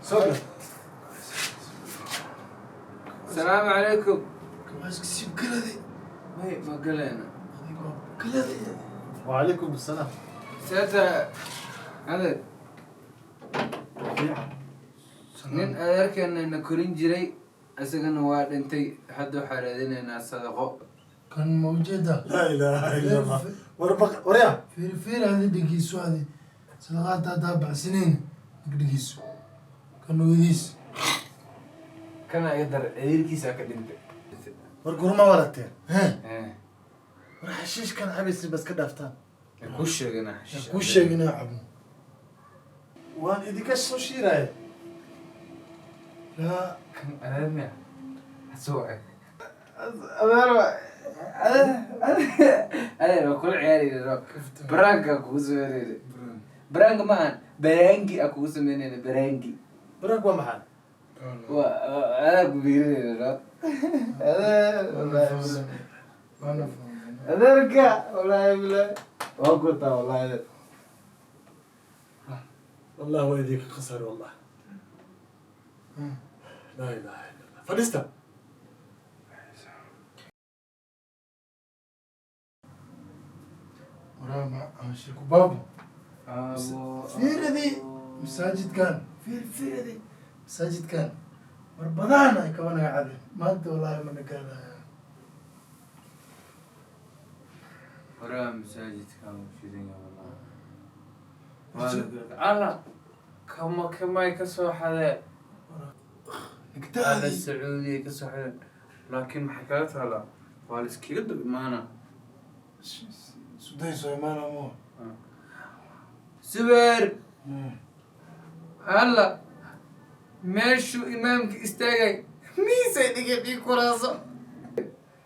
Soo gal. Asalaamu calaykum. Kabaas galade. May ma galeena. Adigoo galade. Wacalaykum assalaam. Seeta adeer, nin adeerkeena na korin jiray, isagana waa dhintay. Hadda waxaa raadinaynaa sadaqo. Kan ma ujeedaa? Laa ilaaha illa Allah. War baq, warya. Fiir, fiir, adi dhegeyso. Adi sadaqaadta haddaa baxsanayn, dhegeyso kan wadiis. Kana iga dar, adeerkiisaa ka dhintay. War gurma walateen. Hee. War xashiishkan cabaysin bas ka dhaaftaan. Ku sheegana. Kuu sheeg inaa cabno. Waan idinka soo shiiraya. Laa. Kan adeer miya? Asoo eg adeer adeer, waa kula ciyaarayna. Prank-a kugu sameynayna. Prank-a maahan, prank-i a kugu sameynayna, prank-i. Prank waa maxaa? Waa adaa ku fiirinayna, no adeer, wallahi. Waana fahmay. Adeerka, wallahi bilahi, waa kutaa, wallahi adeer. Wallah waa idinka khasar, wallah. Laa ilaaha illa Allah. Fadhiista. Waraa sheeko baabo. Fiiradii masaajidkan, fiir, fiiradii masaajidkan mar badaan ay kaba naga cadeen maanta, wallaahi mana gaadaya. Waraa masaajidkan wuu shidan yahay, wallahi. Alla, kama kamay ka soo xadee alla. Nigtaadii. Sacuudiya ka soo xadeen, laakiin maxay kaga taalaa? Waa la iskaga dab imaana. Suday soo imaana mo. Subeer, alla, meeshuu imaamka istaagay miisay dhigay ii kuraaso.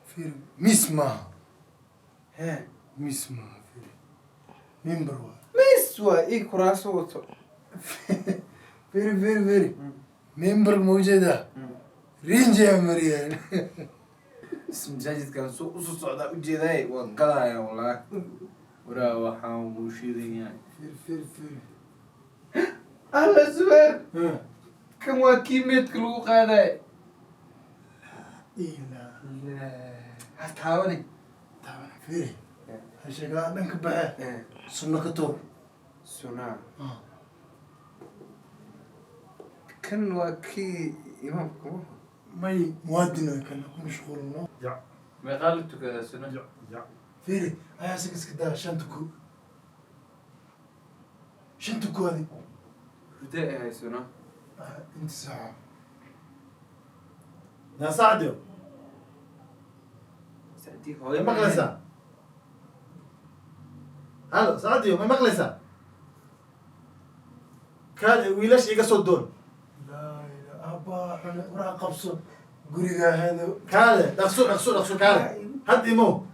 Fiir, miis maaha. Hee. Miis maaha, fiir, mimbar waa. Miis waa ii kuraaso wato. Fiiri, fiiri, fiiri, mimbar ma ujeedaa? Rinji aa mariyeen. Masaajidkan soo usoo socdaa ujeedaay, waa galaya wallaahi. Waraa waxaan buu shiidan yahay. Fiir, fiir, fiir. Alla Subeer, kan waa kii meedka lagu qaaday. Ilaa. Ha taabanay. Taaban, fiiri, ha sheegaa dhanka baxe, sunno ka tuur. Sunaa. Kan waa kii imaamka ma? May, muwaadin way kana ku mashquulno. Meeqaa la tukadaa suna? Fiiri, ayaa isaga iska daa. Shanta ku, shanta ku adi. Hurdo ay haysano. Inta saaca. Yaa Sacdio. Sacdii. Ma Hooyo. maqlaysaa? Halo Sacdio, ma maqlaysaa? Kaal, wiilasha iga soo doon. Laa ilaa abbaa xune, waraa qabso guriga hado. Kaale, dhaqso, dhaqso, dhaqso, kaale had imow.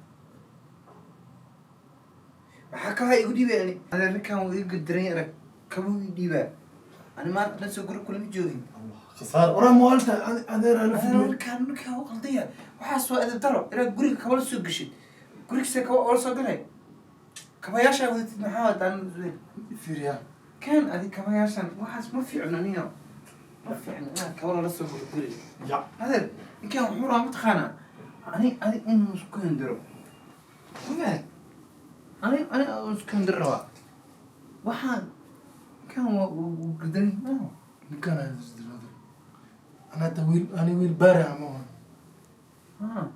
Maxaa kabaa igu dhiibay? Ani adeer, ninkan wuu ii gadiran. Arag, kabuu ii dhiibaa. Ani maanta dhan soo guri kulama joogin. Khasaar. Waraa maalta adeer ala. Adeer, fidmay. Ninkaan wuu qaldaya. Waxaas waa edeb daro inaad guriga kaba la soo geshid. Gurigiisa kaba oola soo galay. Kabayaashaa wadatid maxaa wataan? Fiiriya. Kan adi kabayaashan waxaas ma fiicno, niyo, ma fiicno inaad kaba lala soo galo guriga. Ya. Adeer, ninkaan wuxuu rabaa, mataqaanaa, ani adi inuu isku hendiro. Ma ani isku hendiro rabaa. Waxaan ninkaan waa wuu gadaran maaha. Ninkaan ayaa isdilo adeer. Ana hata wiil, ani wiil baari ama waa. Ah.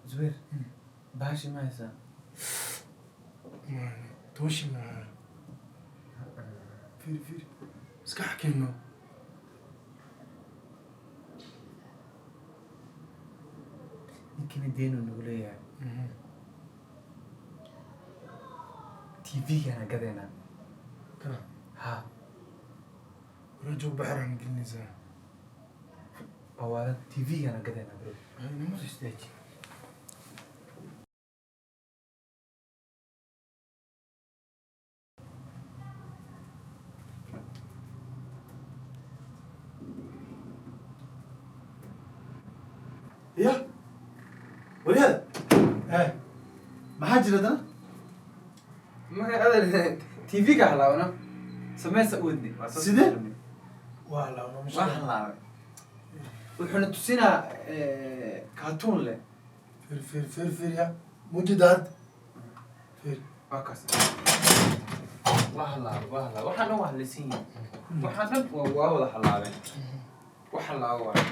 Zubair, bahashi ma haysaa? Tooshi maaha. Fiiri, fiiri, iska xakeeno. Ninkina deenu nagu leeyahay. TV-gana gadeynaa. Kana? Ha. Waraa joog, baxraan gelinaysaa. Waa TV-gana gadeynaa, bro. Soo istaaji. Ya waryaada. Eh. Maxaa jira dana? Marka adeer TV-ga halaawano sameysa u wadni. Waa soo Sidee? saarnay. Waa halaawno. Waa Mushkil. halaaway, wuxuuna tusinaa cartoon leh. Fir, fir, fir, fir, ya mujida had, fir. Waa kaas, waa halaaway, waa halaaway. Waxaan dhan waa halaysan yihiin, waxaan dhan waa wada halaabeen. Wax halaabo waay,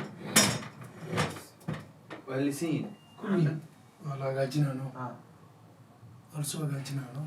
waa halaysan yihiin. Kulli waa la hagaajinaa, no. Ah. Waa lasoo hagaajinaa, no.